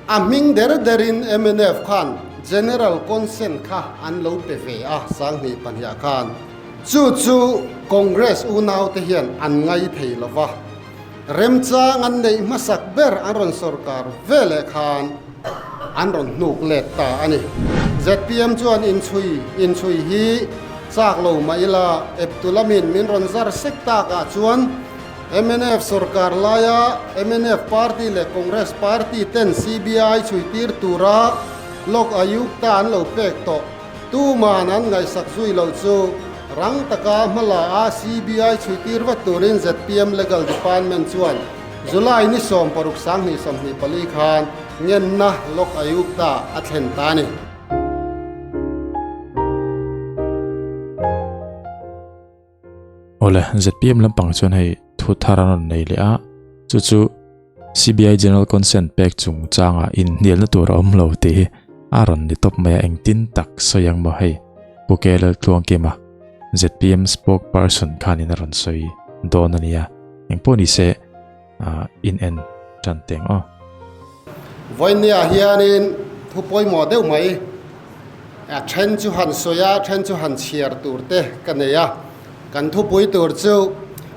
A hming der derin mnf khan General Consent kha an lo pe ve a, 2002 ah khan. Chu chu Congress unaute hian an ngai thei lo va, remchang an neih hmasak ber an rawn sorkar veleh khan an rawn hnuk let ta a ni. Zpm chuan inchhui inchhui hi chak lo mah ila, eptu lamin min rawn zar sek takah chuan mnf sorkar laia mnf party leh Congress party ten CBI chhuitir tura Lok Ayukta an lo pek tawh. Tuman an ngaihsak zui loh chu rang taka hmala a CBI chhuitir vat turin zpm Legal Department chuan July ni 16 2024 khan ngenna Lok Ayukta a thlen ta a ni. Awle, zpm lampang chuan hei thu thar an rawn nei leh a, chu chu CBI General Consent pek chungchanga inhnialna tur a awm lo tih hi a rawn ni tawp mai a, engtin tak sawi ang maw hei Pu KLL Tluangkima, zpm Spokesperson khanin a rawn sawi dawn a nia, engpawh ni se in en tan teng aw. Vawinia hianin thu pawimawh deuh mai, a then chu han sawi a, a then chu han chhiar tur te ka nei a. Kan thupui tur chu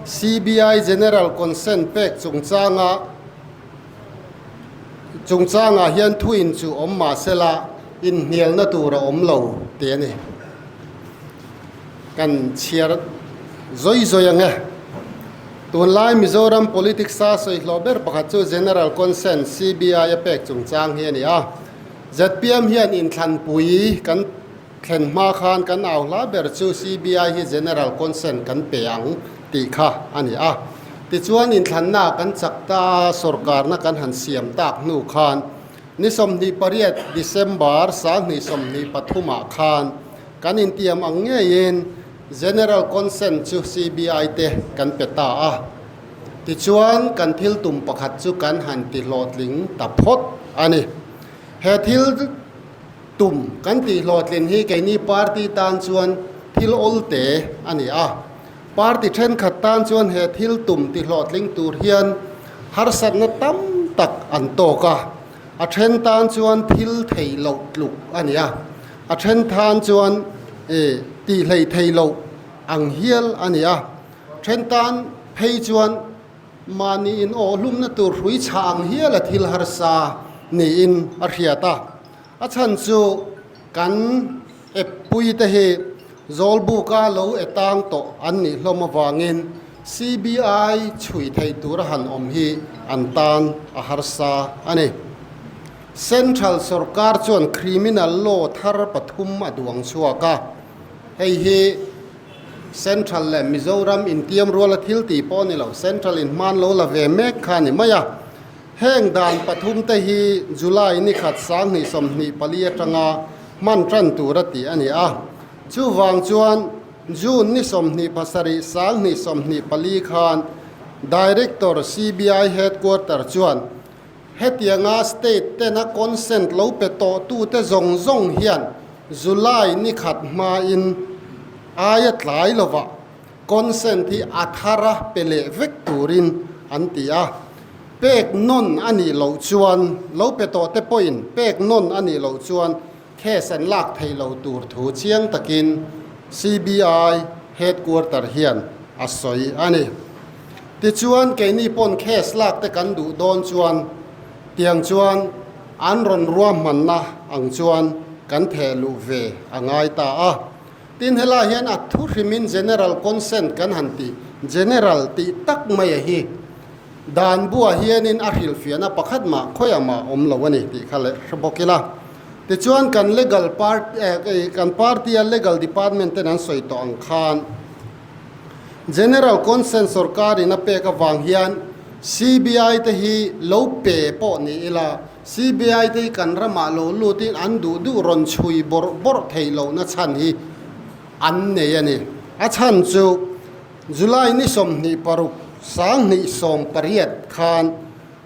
CBI General Consent pek chungchanga chungchangah hian thuin chu awm mah sela inhnialna tur a awm lo tih a ni. Kan chhiar zawi zawi ang e. Tunlai Mizoram politics a sawi hlawh ber pakhat chu General Consent, CBI, a pek chungchang hi a ni a. Zpm hian inthlanpui kan thlen hma khan kan au hla ber chu CBI hi General Consent kan pe ang tih kha a ni a. Tichuan inthlanna kan chak ta a, sorkarna kan han siam tak hnu khan ni 28 December 2023 ah khan kan intiam ang ngeiin General Consent chu CBI te kan pe ta a, tichuan kan thil tum pakhat chu kan han ti hlawhtling ta phawt a ni. He thil tum kan tih hlawhtlin hi keini party tan chuan thil awl te a ni a, party thenkhat tan chuan he thil tum ti hlawhtling tur hian harsatna tam tak an tawk a, a then tan chuan thil thei loh tluk a ni a. A then than chuan tih hleih thei loh ang hial a ni a, then tan phei chuan mahni in awhlumna tur hrui chhah ang hial a thil harsa niin a hriat a. A chhan chu kan eppui te hi Zawlbuka lo e tang tawh an nih hlawm avangin CBI chhui theih tur a han awm hi an tan a harsa a ni. Central sorkar chuan criminal law thar pathum a duang chhuak a, hei hi Central leh Mizoram intiam ruala thil tih pawh a ni lo, Central in hman lo la ve mek kha a ni mai a. Heng dan pathum te hi July ni khat 2024 atanga hman tan tur a tih a ni a, chuvang chuan June ni 27 2024 khan Director CBI Headquarter chuan Hetianga state tena consent lo pe tawhtute zawng zawng hian July ni khat hmain aia tlai lovah consent hi a thara pe leh vek turin an ti a. Pek nawn a nih loh chuan lo pe tawhte pawhin pek nawn a nih loh chuan case an lak theih lo tur thu chiang takin CBI headquarter hian a sawi a ni. Tichuan, keini pawn case lak te kan duh dawn chuan tiang chuan an rawn ruahmanna ang chuan kan theh luh ve a ngai ta a. Tin, helai hian a thu hrimin General Consent kan han tih, General tih tak mai a hi dan buah hianin a hrilhfiahna pakhat mah khawiah mah awm lo a ni tih kha leh hre bawk ila. Tichuan, kan legal part, kan party a legal department ten an sawi tawh ang khan, General Consent sorkarin a pek avang hian CBI te hi lo pe pawh ni ila, CBI te hi kan ramah lo lutin an duh duh rawn chhui bawrh bawrh theih lohna chhan hi an nei a ni. A chhan chu July ni 26 2018 khan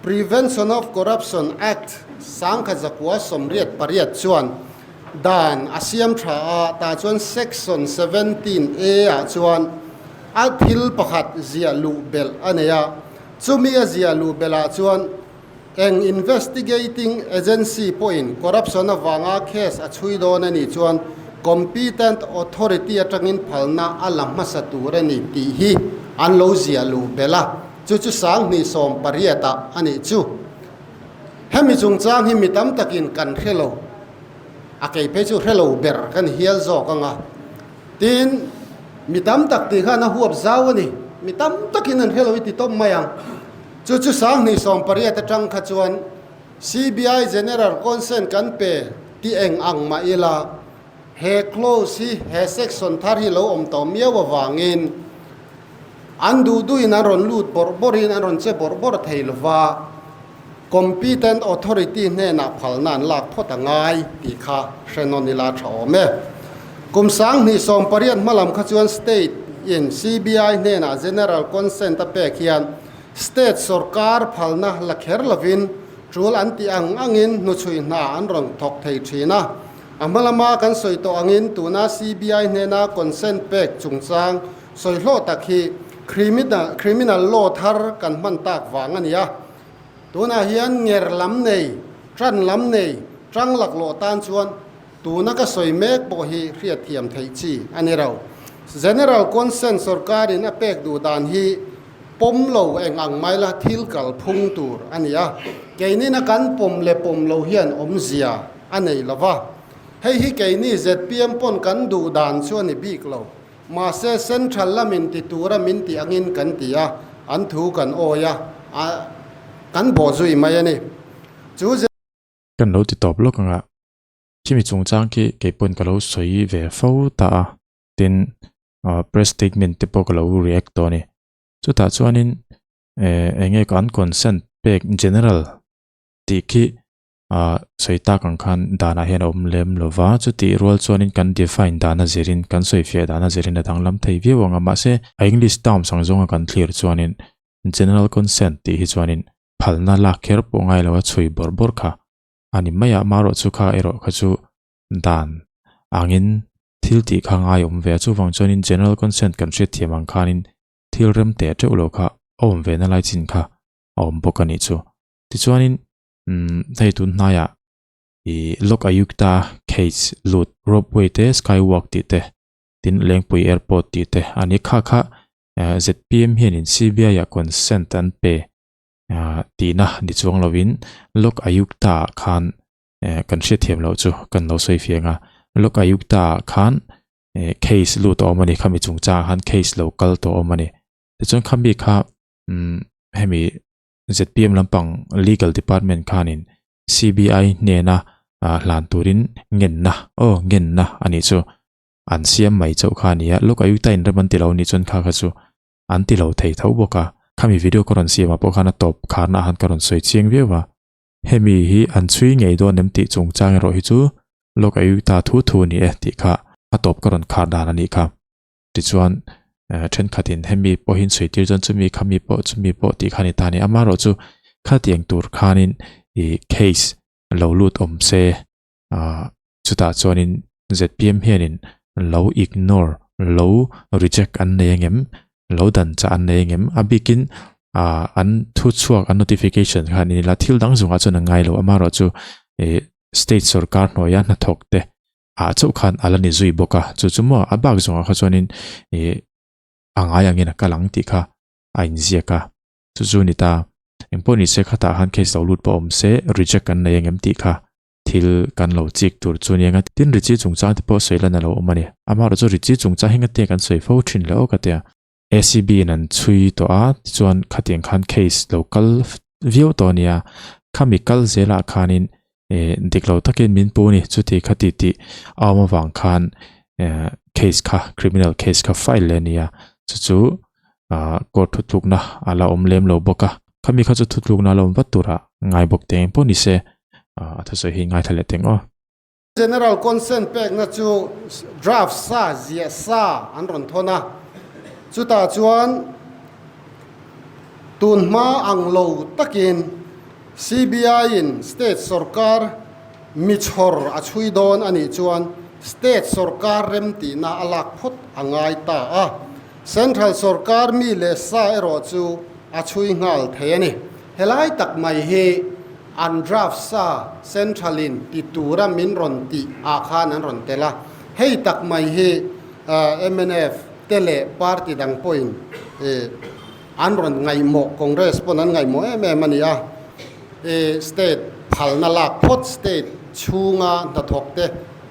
Prevention of Corruption Act 1988 chuan dan a siam tha a, tah chuan Section 17 A ah chuan a thil pakhat ziah luh belh a nei a, chumi a ziah luh belh ah chuan. Eng investigating agency pawhin corruption avanga case a chhui dawn a nih chuan competent authority atangin phalna a la hmasa tur a ni tih hi an lo ziah luh belh a, chu chu 2018 ah a nih chu. Hemi chungchang hi mi tam takin kan hre lo, a kei phei chu hre lo ber kan hial zawk ang a. Tin, mi tam tak tih khan a huap zau a ni, mi tam takin an hre lo i ti tawp mai ang. Chu chu 2018 atang kha chuan CBI General Consent kan pe ti eng ang mah ila, he clause hi, he section thar hi lo awm tawh miau avangin an duh duhin an rawn lut bawrh bawrhin an rawn che bawrh bawrh thei lova, competent authority hnenah phalna an lak phawt a ngai tih kha hre nawn ila tha awm e. Kum 2018 hmalam kha chuan State in CBI hnenah General Consent a pek hian State sorkar phalna la kher lovin tul an tih ang angin hnuchhui hna an rawn thawk thei thin a. A hma lama kan sawi tawh angin tuna CBI hnena consent pek chungchang sawi hlawh tak hi criminal law thar kan hman tak vang a ni a. Tunah hian nger lam nei, tan lam nei, tang laklawh tan chuan tuna ka sawi mek pawh hi hriatthiam theih chi a ni lo. General consent sorkarin a pek duh dan hi Pawm lo eng ang mai la thil kal phung tur a ni a, keinina kan pawm leh pawm lo hian awmzia a nei lo va. Hei hi keini zpm pawn kan duh dan chu a ni bik lo. Mahse Central lamin ti tura min tih angin kan ti a, an thu kan awi a, kan bawhzui mai a ni. Chu. Kan lo ti tawp lawk ang a, khimi chungchang khi keipawn ka lo sawi ve fo ta a, tin press statement te pawh ka lo react tawh a ni. Chutah chuanin eh eng nge an consent pek general tih khi ah sawi tak ang khan danah hian a awm lem lo va, chutih rual chuanin kan define dan a zirin kan sawi fiah dan a zirin a danglam thei viau ang a, mahse a english terms ang zawnga kan thlir chuanin general consent tih hi chuanin phalna lak kher pawh ngai lo a chhui bawrh bawrh kha a ni mai a, marawh chu kha erawh kha chu dan angin thil tih kha ngai awm ve a, chuvang chuanin general consent kan hriat thiam ang khanin thil rem teh teuh lo kha a awm ve na lai chin kha a awm bawk a nih chu. Tichuanin umm hei tun hnaiah ih Lok Ayukta case lut ropeway te skywalk tih te tin Lengpui airport tih te a ni kha kha zpm hianin CBI ah consent an pe tihna ni chuang lovin Lok Ayukta ah khan kan hriatthiam loh chu kan lo sawi fiang a Lok Ayukta ah khan case lut a awm a ni khami chungchangah khan case lo kal tawh a awm a ni tichuan khami kha umm hemi zpm lampang legal department khanin cbi hnena hlan turin ngenna aw ngenna a nih chu an siam mai chauh kha a ni a Lok Ayukta in rem an ti lo a nih chuan kha kha chu an ti lo thei tho bawk a khami video ka rawn siam ah pawh khan a tawp kharna ah khan ka rawn sawi chiang viau a. Hemi hi an chhui ngei dawn em tih chungchang erawh hi chu Lok Ayukta thu thu a ni e tih kha a tawp ka rawn khar dan a nih kha. Tichuan thenkhatin hemi pawhin chhui tir chuan chumi khami pawh chumi pawh tih kha a ni ta a ni. Amaherawh chu khatiang tur khanin ih case lo lut awm se chutah chuanin zpm hianin lo ignore lo reject an nei angem lo dan chah an nei angem a bikin ah an thu chhuak an notification khan in ila thil dang zungah chuan a ngai lo amaherawh chu ih state sorkar hnuaia hnathawk te ah chauh khan a la ni zui bawk a chu chu maw a bak zawngah kha chuanin ih a ngai angin a kal ang tih kha a inziak a chu chu ni ta engpawh ni se khatah khan case lo lut pawh awm se reject an nei angem tih kha thil kan lo chik tur chu nia nga tin Richie chungchang te pawh sawi lan a lo awm a ni. Amaherawh chu Richie chungchang hi ngate kan sawi fo thin le aw ka tia. ACB in an chhui tawh a tichuan khatiang khan case lo kal viau tawh a nia. Khami kal zelah khanin eh dik lo takin min pu ni chuti khati tih a awm avang khan eh case kha criminal case kha file leh a nia. Chu chu ah court thutlukna a la awm lem lo bawk a. Khami kha chu thutlukna a la awm vat turah ngai bawk teng pawh ni se a thusawi hi ngaithla leh teng aw. General consent pekna chu draft sa ziah sa an rawn thawn a, chutah chuan tun hma ang lo takin CBI in state sorkar mi chhawr a chhui dawn a nih chuan state sorkar remtihna a lak phawt a ngai ta a. Central sorkar mi leh sa erawh chu a chhui nghal thei a ni. Helai tak mai hi. an draft sa central in ti tura min rawn tih ah khan an rawn tel a. Hei tak mai hi mnf te leh party dang pawhin an rawn ngaihmawh, Congress pawn an ngaihmawh em em a ni a. State phalna lak phawt, state chhunga hnathawk te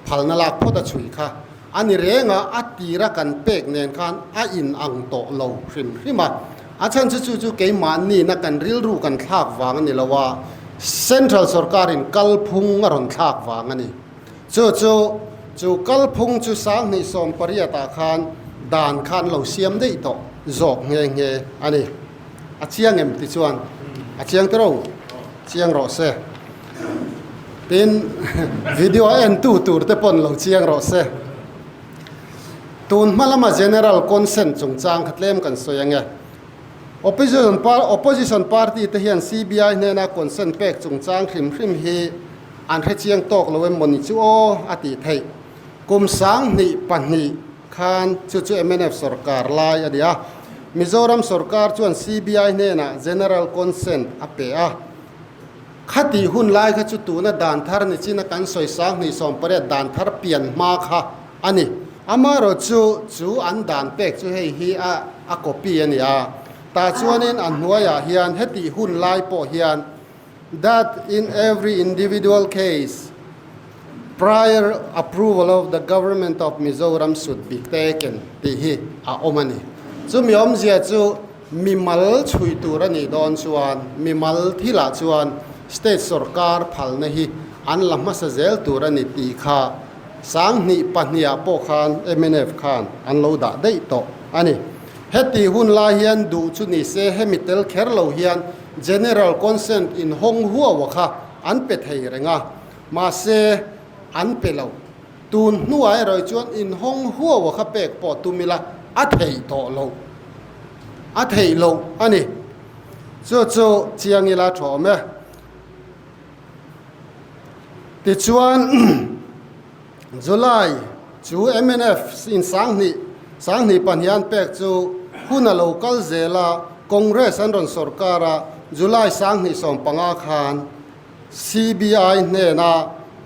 phalna lak phawt a chhui kha a ni reng a, a tira kan pek nen khan a in ang tawh lo hrim hrim a. A chhan chu chu chu keimahni na kan rilru kan thlak vang a ni lo a, Central sorkarin kalphung a rawn thlak vang a ni. Chu chu chu kalphung chu 2018 ah khan dan khan lo siam daih tawh zawk nghe nghe a ni. A chiang em ti chuan a chiang te ro chiang rawh se. Tin video a en tu tur te pawn lo chiang rawh se. Tun hma lama General Consent chungchang kha tlem kan sawi ange. Opposition opposition party te hian CBI hnena consent pek chungchang hrim hrim hi an hre chiang tawk lo em mawni chu aw a tih theih. Kum 2002 khan chu chu mnf sorkar lai a ni a. Mizoram sorkar chuan CBI hnenah General Consent a pe a. Khatih hun lai kha chu tuna dan thar ni chin a kan sawi 2018 dan thar pian hma kha a ni. Amaherawh chu chu an dan pek chu hei hi a a copy a ni a. Tah chuanin a hnuaiah hian hetih hun lai pawh hian that in every individual case prior approval of the Government of Mizoram should be taken tih hi a awm a ni. Chumi awmzia chu mimal chhui tur a nih dawn chuan mimal thilah chuan state sorkar phalna hi an la hmasa zel tur a ni tih kha 2002 ah pawh khan mnf khan an lo dah daih tawh a ni. Heti hun lai hian duh chu ni se hemi tel kher lo hian General consent in hawng huau a kha an pe thei reng a, mahse an pe lo. Tun hnuah erawh chuan in hawng huau a kha pek pawh tum ila a theih tawh lo. A theih loh a ni. Chu chu chiang ila tha awm e. Tichuan July chu mnf in 2000 2002 an pek chu hun a lo kal zel a, Congress an rawn sorkar a, July 2015 khan CBI hnena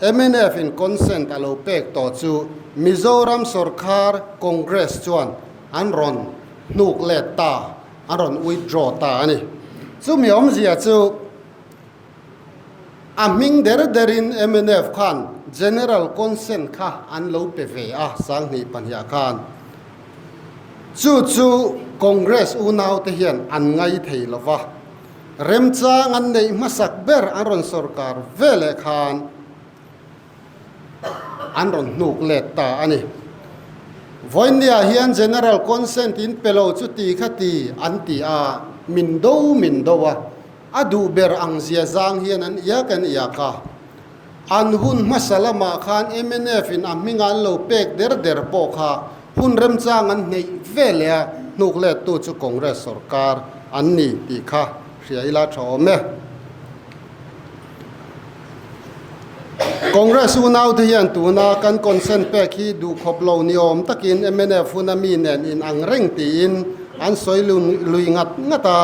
mnf in consent a lo pek tawh chu Mizoram sorkar Congress chuan an rawn hnuk let ta, an rawn withdraw ta a ni. Chumi awmzia chu A hming der derin mnf khan General Consent kha an lo pe ve a, 2002 khan. Chu chu Congress unaute hian an ngai thei lo va, remchang an neih hmasak ber an rawn sorkar ve leh khan an rawn hnuk let ta a ni. Vawinia hian General Consent in pe lo chu ti kha ti an ti a, min do min do a. A duh ber ang zia zang hian an iak an iak a. An hun hmasa lamah khan mnf in a hming an lo pek der der pawh kha hun remchang an hneih ve leh a, hnuk lettu chu Congress sorkar an ni tih kha hria ila tha awm e. Congress unaute hian tuna kan consent pek hi duhkhawp lo ni awm takin mnf huna mi nen in ang reng tiin an sawi lui ngat ngat a.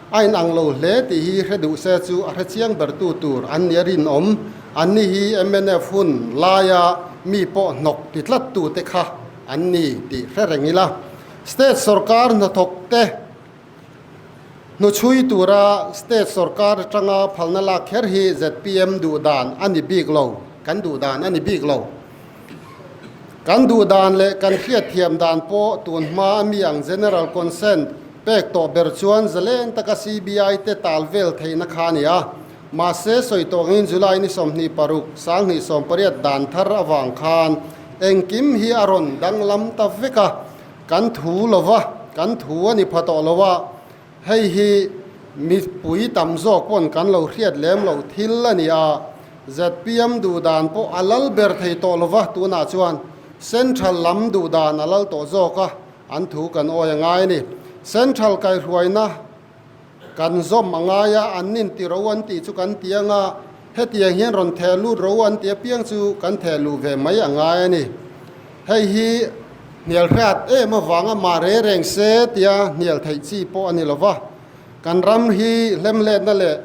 A inang lo hle tih hi hre duh se chu a hre chiang bertu tur an ni a rinawm. Anni hi mnf hun laia mi pawh hnawk ti tlattute kha an ni tih hre reng ila. State sorkar hnathawk te hnuchhui tura state sorkar atanga phalna lak kher hi zpm duh dan a ni bik lo, kan duh dan a ni bik lo. Kan duh dan leh kan hriatthiam dan pawh tun hma a mi ang General Consent pek tawh ber chuan zalen taka CBI te tal vel theihna kha a ni a. Mahse, sawi tawh angin July ni 26, 2018 dan thar avang khan engkim hi a rawn danglam ta vek a, kan thu lova, kan thu a ni pha tawh lo a, hei hi mipui tam zawk pawn kan lo hriat lem loh thil a ni a. Zpm duh dan pawh a lal ber thei tawh lova, tunah chuan Central lam duh dan a lal tawh zawk a, an thu kan awi a ngai a ni. Central kaihruaina kan zawm a ngai a, an nin ti ro an tih chu kan ti anga, hetiang hian rawn theh lut ro an tih apiang chu kan theh luh ve mai a ngai a ni. Hei hi hnial hriat em avanga mah re reng se tia hnial theih chi pawh a ni lova, kan ram hi hlemhletna leh.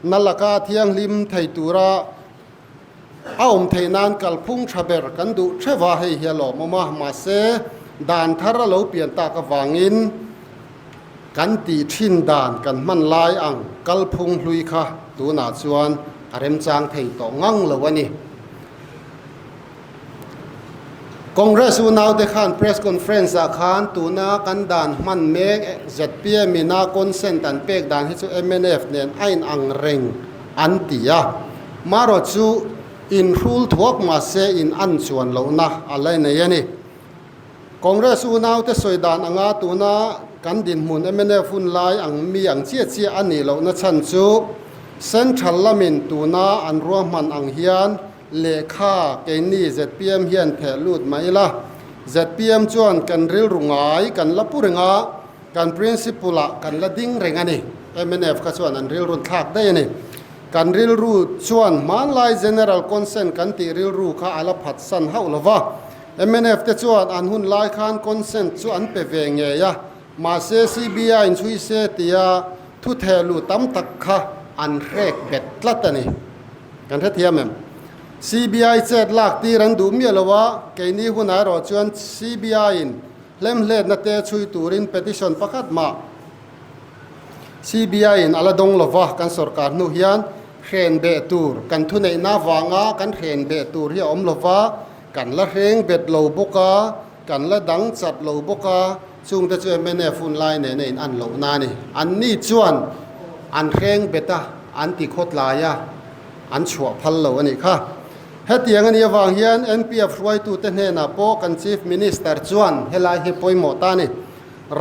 Na laka thianghlim thei tura a awm theih nan kalphung tha ber kan duh theuh a, hei hi a lawmawm a, mahse dan thar a lo pian tak avangin kan tih thin dan kan hman lai ang kalphung hlui kha tunah chuan a remchang thei tawh ngang lo a ni. Congress unaute khan press conference ah khan tuna kan dan hman mek zpm in a consent an pek dan hi chu mnf nen a in ang reng an ti a, marawh chu in hrul thuak mahse in an chuan lohna a la nei a ni. Congress unaute sawi dan anga tuna kan dinhmun mnf hun lai ang mi ang chiah chiah a nih lohna chhan chu Central lamin tuna an ruahman ang hian Lehkha keini zpm hian theh lut mai ila, zpm chuan kan rilru ngai kan la pu reng a, kan principle ah kan la ding reng a ni. Mnf kha chuan an rilrun thlak daih a ni. Kan rilru chuan hmanlai General Consent kan tih rilru kha a la phatsan hauh lo va. Mnf te chuan an hun lai khan consent chu an pe ve ngei a, mahse CBI in chhui se tia thu theh luh tam tak kha an hrek bet tlat a ni. Kan hrethiam em? CBI chet lak tir an duh miah lo a, keini hunah erawh chuan CBI in hlemhletna te chhui turin petition pakhat mah CBI in a la dawng lo va, kan sorkar hnu hian hren beh tur kan thuneihna avanga kan hren beh tur hi a awm lo va, kan la hreng bet lo bawk a, kan la dang chat lo bawk a, chungte chu mnf hun lai nena in an lohna a ni. Anni chuan an hreng bet a, an ti khawtlai a, an chhuah phal lo a nih kha. Hetiang a nih avang hian NPF hruaitute hnenah pawh kan Chief Minister chuan helai hi pawimawh ta a ni.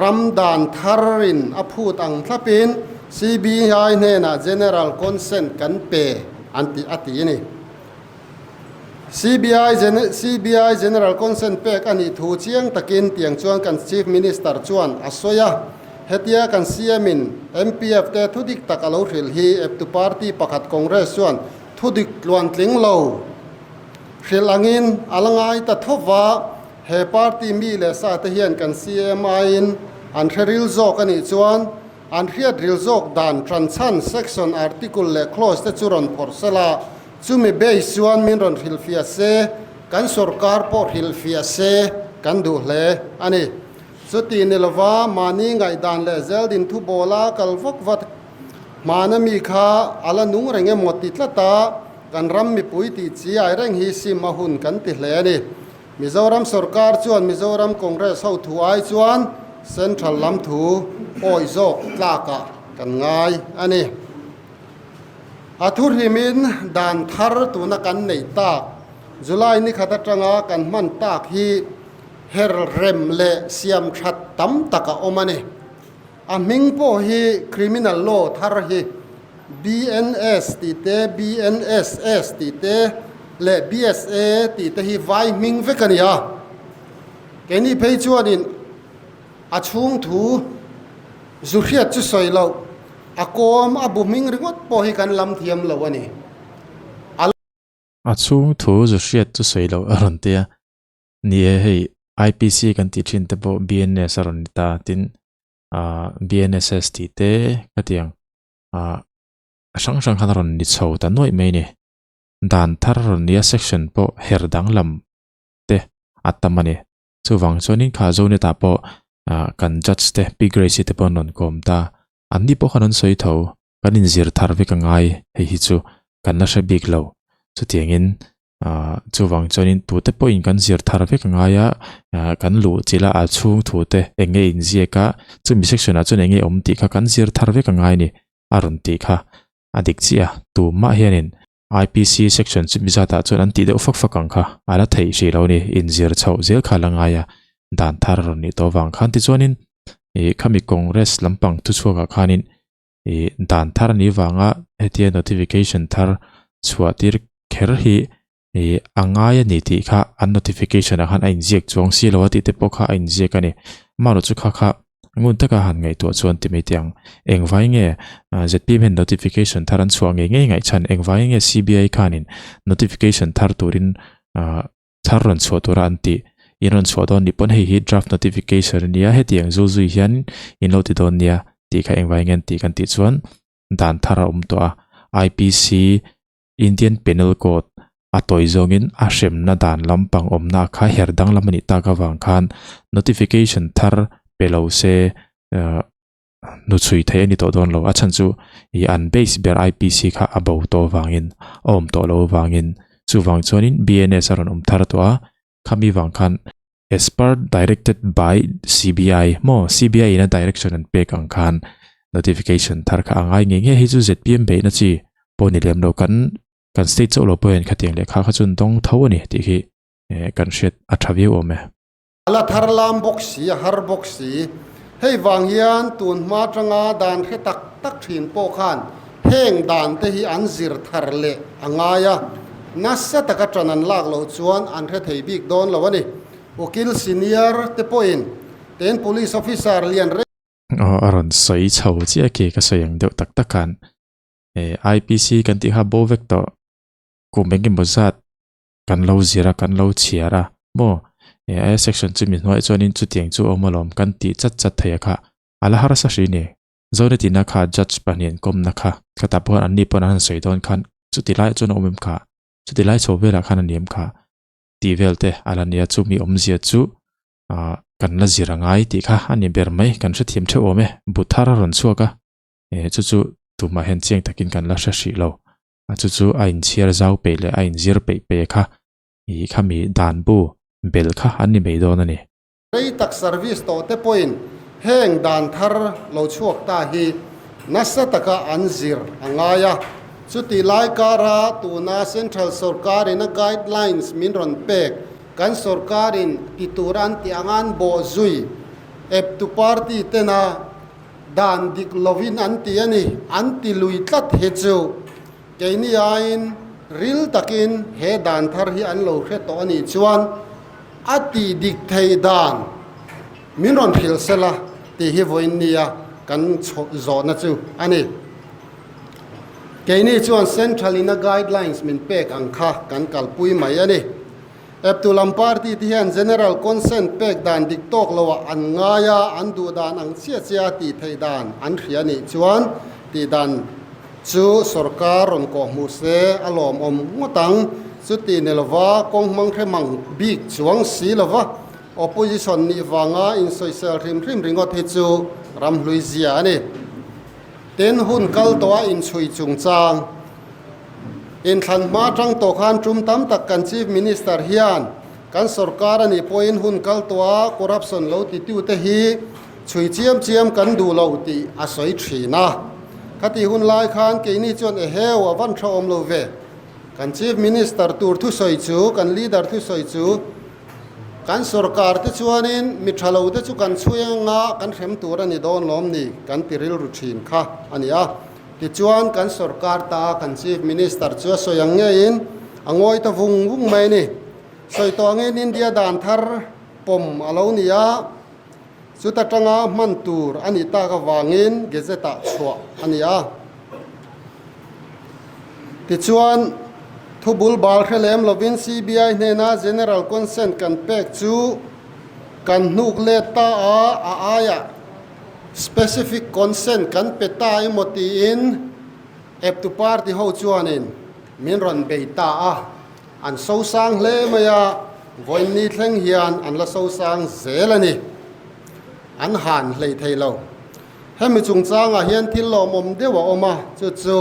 Ram dan tharin a phut ang thlapin CBI hnenah General Consent kan pe an ti a ti a ni. CBI CBI General Consent pek a nih thu chiang takin tiang chuan kan Chief Minister chuan a sawi a. Hetia kan CM in MPF te thudik tak a lo hrilh hi eptu party pakhat Congress chuan thudik tluantling lo hrilh angin a la ngai ta tho va, he party mi leh sa te hian kan CM aiin an hre ril zawk a nih chuan an hriat ril zawk dan tanchhan section, article leh clause te chu rawn phawrh sela. Chumi base chuan min rawn hrilhfiah se, kan sorkar pawh hrilhfiah se kan duh hle a ni. Chuti ni lova mahni ngaihdan leh zeldin thu bawla kal vak vat hmana mi kha a la nung reng emaw ti tlat a, kan ram mipui tih chi ai reng hi sim a hun kan ti hle a ni. Mizoram sorkar chuan Mizoram Congress ho thu ai chuan Central lam thu awih zawk tlakah kan ngai a ni. A thuhrimin dan thar tuna kan neih tak, July ni khat atanga kan hman tak hi her rem leh siam that tam tak a awm a ni. A hming pawh hi Criminal Law thar hi BNS tih te, BNSS tih te leh BSA tih te hi vai hming vek a ni a. Keini phei chuanin a chhung thu zu hriat chu sawi loh. A kawm a bu hming ringawt pawh hi kan lam thiam lo a ni. A. A chhung thu zu hriat chu sawi loh a rawn ti a, ni e hei IPC kan tih thin te pawh BNS a rawn ni ta tin ah BNSS tih te khatiang ah hrang hrang khan a rawn ni chho ta nuaih mai a ni. Dan thar a rawn ni a section pawh her danglam te a tam a ni. Chuvang chuanin kha Zonet ah pawh ah kan judge te Pi Grace te pawh an rawn kawm ta. An ni pawh khan an sawi tho, kan inzir thar vek a ngai hei hi chu kan la hre bik lo. Chutiangin ah chuvang chuanin tute pawhin kan zir thar vek a ngai a, ah kan luh chilh a a chhung thu te eng nge inziak a, chumi section ah chuan eng nge awm tih kha kan zir thar vek a ngai a ni a rawn tih kha a dik chiah a. Tumah hianin IPC section chu mizatah chuan an tih deuh fak fak ang kha a la theih hrih lo a ni, inzir chhoh zel kha a la ngai a, dan thar a rawn nih tawh avang khan tichuanin ih khami Congress lampang thuchhuakah khanin ih dan thar a nih vanga hetia notification thar chhuah tir kher hi ih a ngai a ni tih kha an notification ah khan a inziak chuang si lo a tih te pawh kha a inziak a ni, amaherawhchu chu kha kha Ngun taka han ngaihtuah chuan ti mai teh ang. Engvai nge zpm hian notification thar an chhuah ngei ngei ngaih chhan? Engvai nge CBI khanin notification thar turin thar rawn chhuah tura an tih? In rawn chhuah dawn nih pawn hei hi draft notification a nia, hetiang zul zui hian in lo ti dawn nia tih kha engvai nge an tih kan tih chuan dan thar a awm tawh a. IPC, Indian Penal Code, a tawi zawngin a hremna dan lampang awmna kha her danglam a nih tak avang khan notification thar pe lo se nu chhui theih a ni tawh dawn lo. A chhan chu ih an base ber IPC kha a bo tawh avangin a awm tawh lo avangin chuvang chuanin BNS a rawn awm thar tawh a, khami vang khan as per directed by CBI maw CBI in a direction an pek ang khan notification thar kha a ngai ngei ngei hei chu ZPM beihna chi pawh ni lem lo kan kan state chauh lo pawh hian khatiang lehkha kha chu an dawng tho a ni tih hi kan hriat a tha viau awm e. A la thar lam bawk si, a har bawk si. Hei vang hian tun hma atanga dan hre tak tak thin pawh khan heng dan te hi an zir thar leh a ngai a, nasa taka tan an lak loh chuan an hre thei bik dawn lo a ni. Ukil senior te pawhin ten police officer lian reng. Aw a rawn sawi chho chiah khi ka sawi ang deuh tak tak khan IPC kan tih kha bo vek tawh kum engemaw zat kan lo zir a kan lo chhiar a maw eh a section chu mi hnuaiah chuanin chutiang chu a awm alawm kan tih chat chat thei a kha a la harsa hri ni Zone tina kha judge pahnih an kawmna kha khatah pawh khan anni pawh an han sawi dawn khan chuti laiah chuan a awm em kha chuti lai chho velah khan a ni em kha tih vel te a la nia chumi awmzia chu ah kan la zir a ngai tih kha a ni ber mai kan hrethiam theuh awm e bu thar a rawn chhuak a eh chu chu tumah hian chiang takin kan la hre hrih lo. A chu chu a inchhiar zau peih leh a inzir peih peih kha ih khami dan bu bel kha an ni mai dawn a ni. Rei tak service tawh te pawhin heng dan thar lo chhuak ta hi nasa taka an zir a ngai a. Chutih lai kara tuna Central sorkarin a guidelines min rawn pek kan sorkarin ti tur an tih anga an bawh zui eptu party tena Dan dik lovin an ti a ni, an ti lui tlat hi chu keini aiin ril takin he dan thar hi an lo hre tawh a nih chuan a tih dik thei dan min rawn hrilh sela tih hi vawiin nia kan zawhna chu a ni. Keini chuan Central in a guidelines min pek ang kha kan kalpui mai a ni. Eptu lam party te hian General Consent pek dan dik tawk loah an ngai a, an duh dan ang chiah chiah a tih theih dan an hria nih chuan tih dan chu sorkar rawn kawh hmuh se a lawmawm ngawt ang. Chuti ni lova kawng hmang hre mang bik chuang si lova opposition nih vanga insawisel hrim hrim ringawt hi chu ramhlui zia a ni. Tin, hun kal tawh a inchhui chungchang inthlan hma atang tawh khan tum tam tak kan Chief Minister hian kan sorkar a nih pawhin hun kal tawh a corruption lo titute hi chhui chiam chiam kan duh lo tih a sawi thin a. Khati hun lai khan keini chuan eheu a van tha awm lo ve. Kan Chief Minister tur thusawi chu, kan leader thusawi chu, Kan sorkar te chuanin mi tha lo te chu kan chhui anga kan hrem tur a ni dawn lawm ni kan ti rilru thin kha a ni a. Tichuan kan sorkar ta kan Chief Minister chu a sawi ang ngeiin a ngawi ta vung vung mai a ni. Sawi tawh angin India dan thar pawm a lo ni a, chuta tanga hman tur a nih tak avangin Gazette ah chhuah a ni a. Tichuan, thubul bal hre lem lovin CBI hnena General Consent kan pek chu kan hnuk let ta a, a aiah Specific Consent kan pe ta emaw tiin eptu party ho chuanin min rawn bei ta a, an sosang hle mai a, vawiinni thleng hian an la sosang zel a ni. An han hlei thei lo. Hemi chungchangah hian thil lawmawm deuh a awm a, chu chu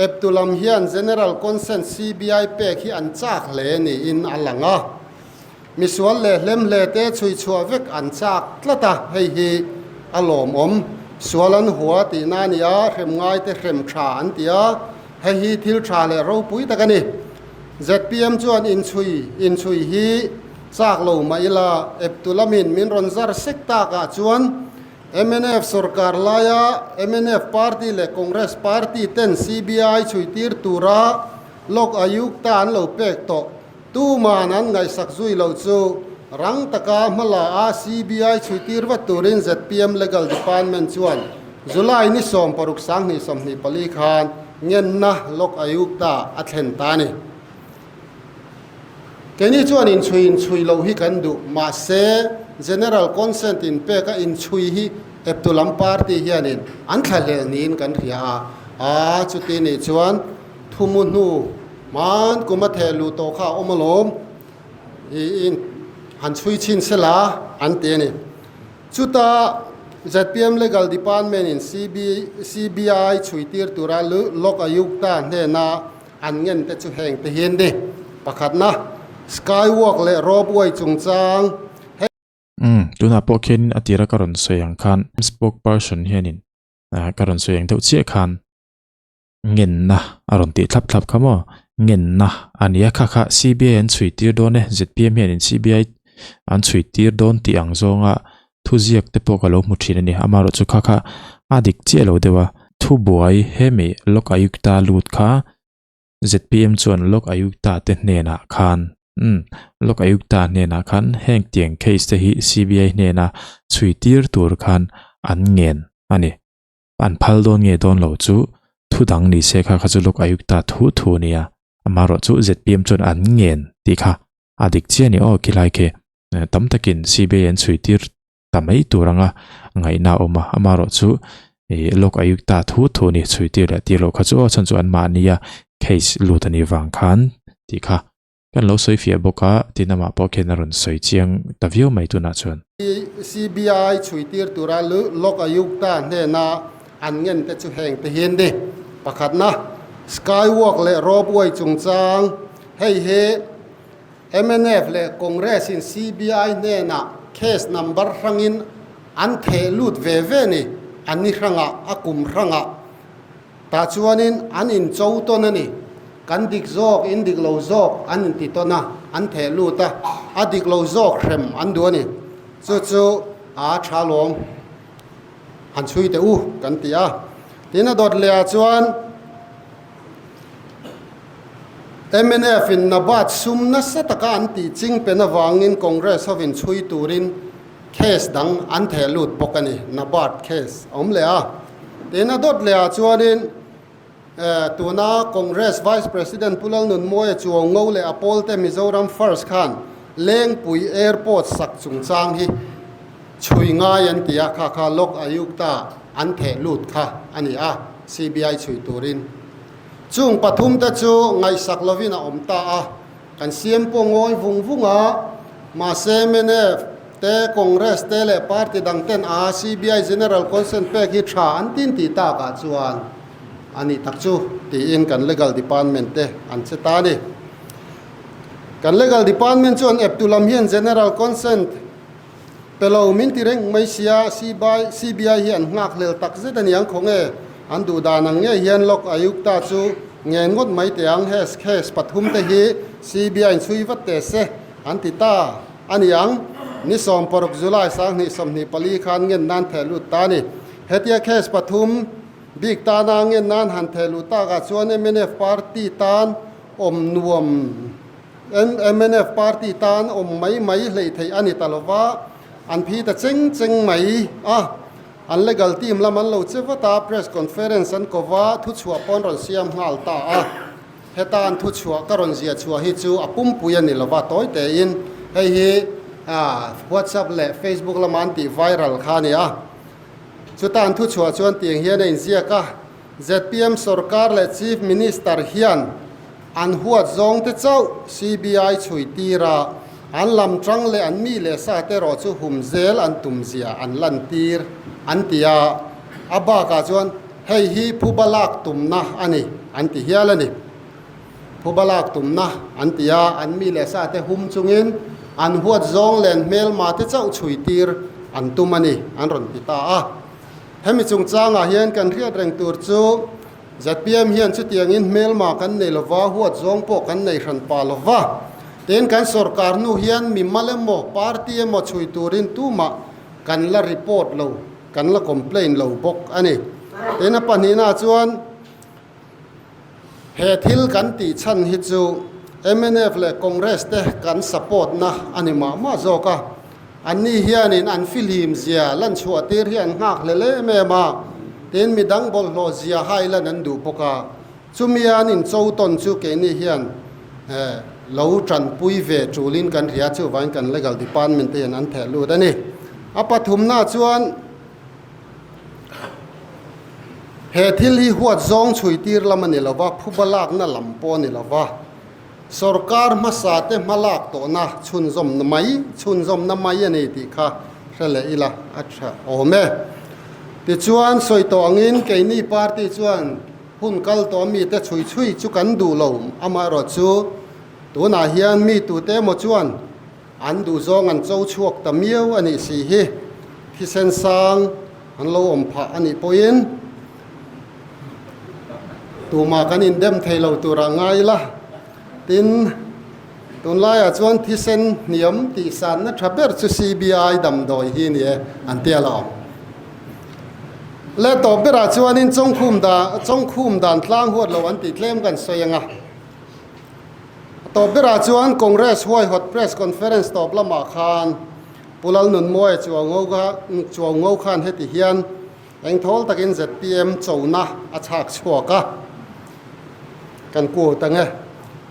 eptu lam hian General Consent CBI pek hi an chak hle niin a lang a. Misual leh hlemhle te chhui chhuah vek an chak tlat a, hei hi a lawmawm. Sual an hua tihna a ni a, hrem ngaite hrem tha an ti a, hei hi thil tha leh ropui tak a ni. Zpm chuan inchhui inchhui hi chak lo mah ila, eptu lamin min rawn zar sek takah chuan Mnf sorkar laia mnf party leh Congress party ten CBI chhuitir tura Lok Ayukta an lo pek tawh. Tuman an ngaihsak zui lo chu rang taka hmala a CBI chhuitir vat turin zpm Legal Department chuan July ni 16 2024 khan ngenna Lok Ayukta a thlen ta a ni. Keini chuan inchhui inchhui loh hi kan duh, mahse General Consent inpek a inchhui hi eptu lam party hianin an thlahlel niin kan hria a. A, chuti nih chuan thumu hnu hman kum a theh luh tawh kha a awm alawm tiin han chhui chhin sela an ti a ni. Chuta zpm Legal Department in CBI chhui tir tura Lok Ayukta hnena an ngen te chu heng te hi an ni. Pakhatna, Skywalk leh Ropeway chungchang hei. Umm, tunah pawh khianin a tira ka rawn sawi ang khan spokesperson hianin ka rawn sawi ang deuh chiah khan ngenna a rawn tih thlap thlap kha maw ngenna a nia kha kha CBI an chhui tir dawn e zpm hianin CBI an chhui tir dawn tih ang zawnga thuziak te pawh ka lo hmu thin a ni amaherawh chu kha kha a dik chiah lo deuh a thubuai hemi Lok Ayukta lut kha zpm chuan Lok Ayukta te hnenah khan umm Lok Ayukta hnenah khan heng tiang case te hi CBI hnena chhui tir tur khan an ngen a ni. An phal dawn nge dawn lo chu thu dang ni se kha kha chu Lok Ayukta thu thu a nia, amaherawh chu zpm chuan an ngen tih kha a dik chiah a ni aw khilai khi tam takin CBI an chhui tir ta mai tur anga ngaihna a awm a, amaherawh chu ih Lok Ayukta thu thu a ni chhui tir leh tir loh kha chu aw chhan chu anmahnia case lut a nih vang khan tih kha Kan lo sawi fiah bawk a, tin amah pawh khian a rawn sawi chiang ta viau mai tunah chuan. CBI chhuitir tura Lok Ayukta hnena an ngen te chu heng te hi an ni. Pakhatna, Skywalk leh Ropeway chungchang, hei hi mnf leh Congress in CBI hnenah case number hrangin an theh lut ve ve ni, an ni hrangah, a kum hrangah. Tah chuanin an incho tawn a ni. Kan dik zawk, in dik lo zawk an inti tawn a, an theh lut a, a dik lo zawk hrem an duh a ni. Chu chu a tha lawm, han chhui teh u kan ti a. Tin a dawt leh ah chuan mnf in Nabat sum nasa taka an tih ching pen avangin Congress hovin chhui turin Case dang an theh lut bawk a ni, NABARD case a awm leh a. Tin a dawt leh ah chuanin tuna Congress Vice President Pu Lalnunmawia Chuaungo leh a pawlte Mizoram First khan Lengpui Airport sak chungchang hi chhui ngai an ti a, kha kha Lok Ayukta an theh lut kha a ni a, CBI chhui turin. Chung pathumte chu ngaihsak lovin a awm ta a. Kan siam pawh ngawi vung vung a, mahse mnf te, Congress te leh party dang ten a CBI General Consent pek hi tha an tin tih tak ah chuan a nih tak chu tiin kan Legal Department te an che ta a ni. Kan Legal Department chuan eptu lam hian General Consent pe lo min ti reng mai sia, CBI hi an nghak hlel tak zet a niang khaw nge an duh dan ang ngei hian Lok Ayukta chu ngen ngawt mai teh ang he case pathum te hi CBI in chhui vat teh se an ti ta a niang. Ni 16 July 2024 khan ngen nan theh lut ta a ni. Hetia case pathum bik tana ngen nan han theh luh takah chuan mnf party tan awm nuam Mnf party tan awm mai mai hleih theih a ni ta lo va, an phi ta cheng cheng mai a. An legal team lam an lo che vat a, press conference an ko va, thuchhuah pawh an rawn siam nghal ta a. Heta an thuchhuah ka rawn ziah chhuah hi chu a pumpui a ni lo va, tawi tein hei hi WhatsApp leh Facebook lama an tih viral kha a ni a. Chuta an thuchhuah chuan tiang hian a inziak a, zpm sorkar leh Chief Minister hian An huat zawng te chauh CBI chhui tir a, an lam tang leh an mi leh sa te erawh chu hum zel an tum zia an lan tir an ti a, a bakah chuan hei hi phuba lak tumna a ni an ti hial a ni. Phuba lak tumna an ti a, an mi leh sa te hum chungin an huat zawng leh an hmelma te chauh chhui tir an tum a ni an rawn ti ta a. Hemi chungchangah hian kan hriat reng tur chu Zpm hian chutiangin hmelma kan nei lova, huat zawng pawh kan nei hran pah lova. Tin, kan sorkar hnu hian mimal emaw, party emaw chhui turin tumah kan la report lo, kan la complain lo bawk a ni. Tin, a pahnihnaah chuan he thil kan tih chhan hi chu mnf leh Congress te kan support na a ni mah mah zawk a. Anni hianin an fihlim zia lan chhuah tir hi an nghak hlel em em a, tin midang bawlhhlawh zia hai lan an duh bawk a. Chumi an incho tawn chu keini hian lo tanpui ve tulin kan hria, chuvangin kan legal department te hian an theh lut a ni. A pathumna chuan. He thil hi huat zawng chhui tir lam a ni lo va, phuba lakna lam pawh a ni lo va. Sorkar hmasa te hma lak tawhna chhunzawmna mai chhunzawmna mai a ni tih kha hre leh ila a tha awm e. Tichuan, sawi tawh angin keini party chuan hun kal tawh mite chhui chhui chu kan duh lo, amaherawhchu tunah hian mi tute emaw chuan An duhzawng an cho chhuak ta miau a nih si hi thisen sang an lo awm phah a nih pawhin tumah kan indem thei lo turah ngai ila. Tin, tunlaiah chuan thisen hniam tih sanna tha ber chu CBI damdawi hi ni e an ti alawm. Le tawp berah chuanin chawngkhum dan chawngkhum dan tlang huat lo an tih tlem kan sawi ang a. A tawp berah chuan Congress huaihawt press conference tawp lamah khan Pu Lalnunmawia Chuaungo khan heti hian engthawl takin zpm chona a chhak chhuak a, kan quote ang e.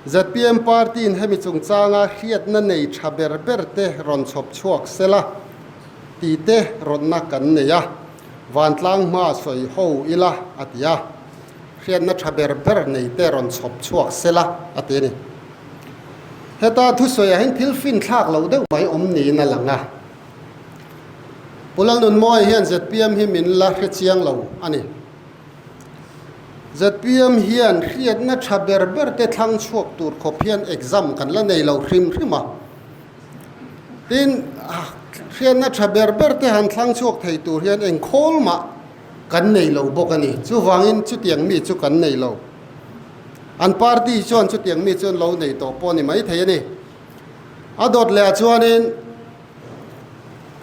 Zpm party-in hemi chungchanga hriatna nei tha ber ber te rawn chhawp chhuak sela tih te rawtna kan nei a, vantlang hma sawi ho ila a ti a. Hriatna tha ber ber nei te rawn chhawp chhuak sela a ti a ni. Heta thusawiah hian thil finthlak loh deuh mai awm niin a lang a. Pu Lalnunmawia hian zpm hi min la hre chiang lo a ni. Zpm hian hriatna tha ber ber te thlang chhuak tur khawp hian exam kan la nei lo hrim hrim a. Tin, hriatna tha ber ber te han thlang chhuak thei tur hian engkhawl mah Kan nei lo bawk a ni. Chuvangin chutiang mi chu kan nei lo. An party chuan chutiang mi chu an lo nei tawh pawh a ni maithei a ni. A dawt leh ah chuanin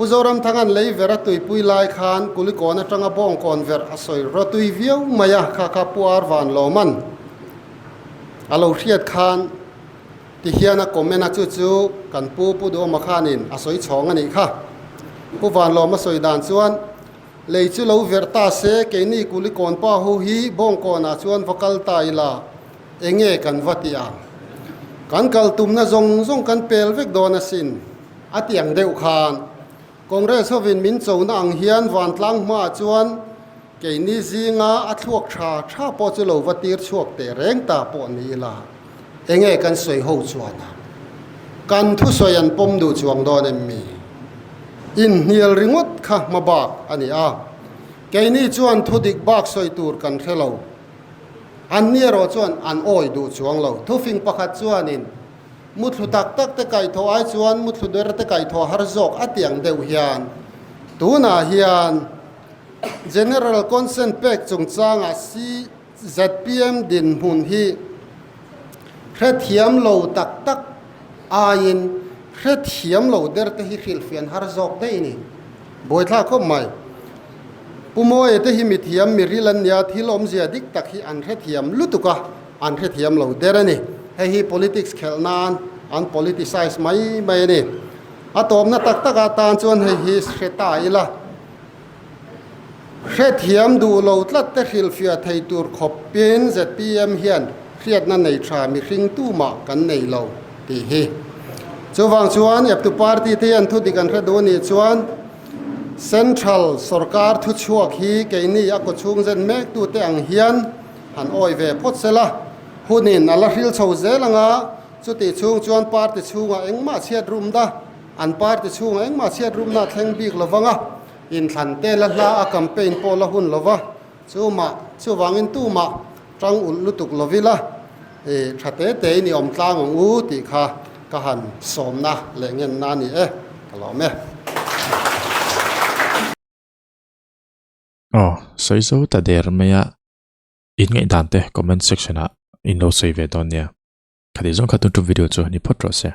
Pu Zoramthanga'n lei ver a tuipui lai khan Kulikawn atanga Bawngkawn ver a sawi rawtui viau mai a, kha kha Pu Ar Vanlawman a lo hriat khan ti hian a comment a, chu chu kan Pu Pu Duhawma khanin a sawi chhawng a nih kha. Pu Vanlawma sawi dan chuan Lei chu lo verh ta se, keini Kulikawn pa ho hi Bawngkawnah chuan va kal ta ila, enge kan va ti ang? Kan kal tumna zawng zawng kan pel vek dawn asin, a ti ang deuh khan. Congress hovin min chona ang hian vantlang hmaah chuan keini zinga a thluak tha tha pawh chu lo va tir chhuak teh reng ta pawh ni ila, enge kan sawi ho chuan a? Kan thusawi an pawm duh chuang dawn em mi? Inhnial ringawt kha hma bak a ni a, keini chuan thu dik bak sawi tur kan hre lo. Anni erawh chuan an awi duh chuang lo. Thufing pakhat chuanin muthlu tak tak te kaihthawh ai chuan muthlu der te kaihthawh har zawk a tiang deuh hian tunah hian General Consent pek chungchangah CZPM dinhmun hi hrethiam lo tak tak aiin hrethiam lo der te hi hrilhfian har zawk daih a ni. Buaithlak khawp mai. Pu Mawia te hi mithiam miril an nia, thil awmzia dik tak hi an hrethiam lutuk a, an hrethiam lo der a ni. Hei hi politics khelh nan an politicize mai mai a ni. A tawpna tak takah tan chuan hei hi hre ta ila. Hrethiam duh lo tlat te hrilhfiah thei tur khawpin zpm hian hriatna nei tha mihring tumah kan nei lo tih hi. Chuvang chuan eptu party te hian thudik an hre duh a nih chuan Central sorkar thuchhuak hi keini a kawchhung zen mek tute ang hian han awi ve phawt sela, hunin a la hril chho zel anga chutih chhung chuan party chhungah engmah chhiat rum da An party chhungah engmah chhiat rumna a thleng bik lo vang a, inthlan te la hla a campaign pawh la hun lo va, chumah chuvangin tumah tang ulh lutuk lo ila i tha te te in i awm tlang ang u tih kha ka han sawmna leh ngenna a ni e, ka lawm e. Aw, sawi zo ta der mai a, in ngaihdan te comment section ah in lo sawi ve dawn nia. Khati zawng kha tun tum video chu ni phawt rawh se.